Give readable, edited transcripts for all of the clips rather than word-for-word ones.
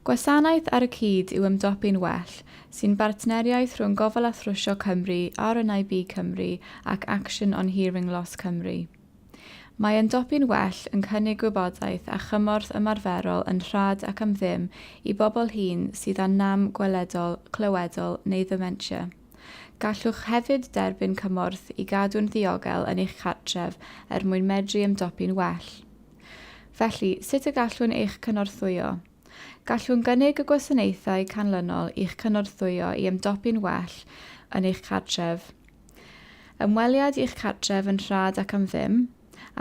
Gwasanaeth ar y cyd yw Ymdopi'n Well, sy'n bartneriaeth rhwng Gofal a Thrwsio Cymru, RNIB Cymru ac Action on Hearing Loss Cymru. Mae Ymdopi'n Well yn cynnig gwybodaeth a chymorth ymarferol yn rhad ac am ddim i bobl hŷn sydd â nam gweledol, clywedol neu ddementia. Gallwch hefyd derbyn cymorth i gadw'n ddiogel yn eich cartref er mwyn medru ymdopi'n well. Felly, sut y gallwn eich cynorthwyo? Gallwn gynnig y gwasanaethau canlynol i'ch cynorthwyo i ymdopi'n well yn eich cartref. Ymweliad i'ch cartref yn rhad ac am ddim,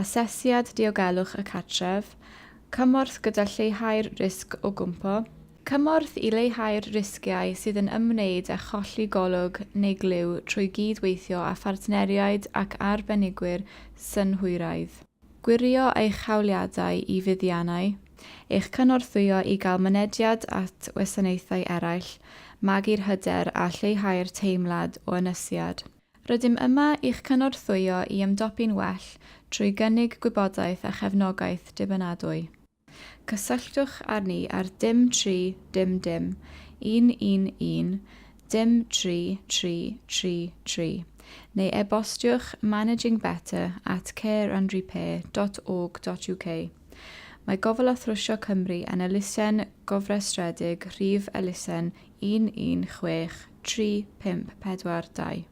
asesiad diogelwch y cartref, cymorth gyda lleihau'r risg o gwmpo, cymorth i leihau'r risgiau sydd yn ymwneud â cholli golwg neu glyw trwy gyd-weithio â phartneriaid ac arbenigwyr synhwyraidd. Gwirio eich hawliadau i fuddiannau, eich cynorthwyo i gael mynediad at wasanaethau eraill, magu'r hyder a lleihau'r teimlad o ynysiad. Rydym yma i'ch cynorthwyo i ymdopi'n well trwy gynnig gwybodaeth a chefnogaeth dibynadwy. Cysylltwch â ni ar dim 3 dim dim 1 1 1 dim 3 3 3 3 neu e-bostiwch managingbetter at careandrepair dot org dot uk. Mae Gofal a Thrwsio Cymru yn elusen gofrestredig rhif elusen 1 1 6 3 5 4 2.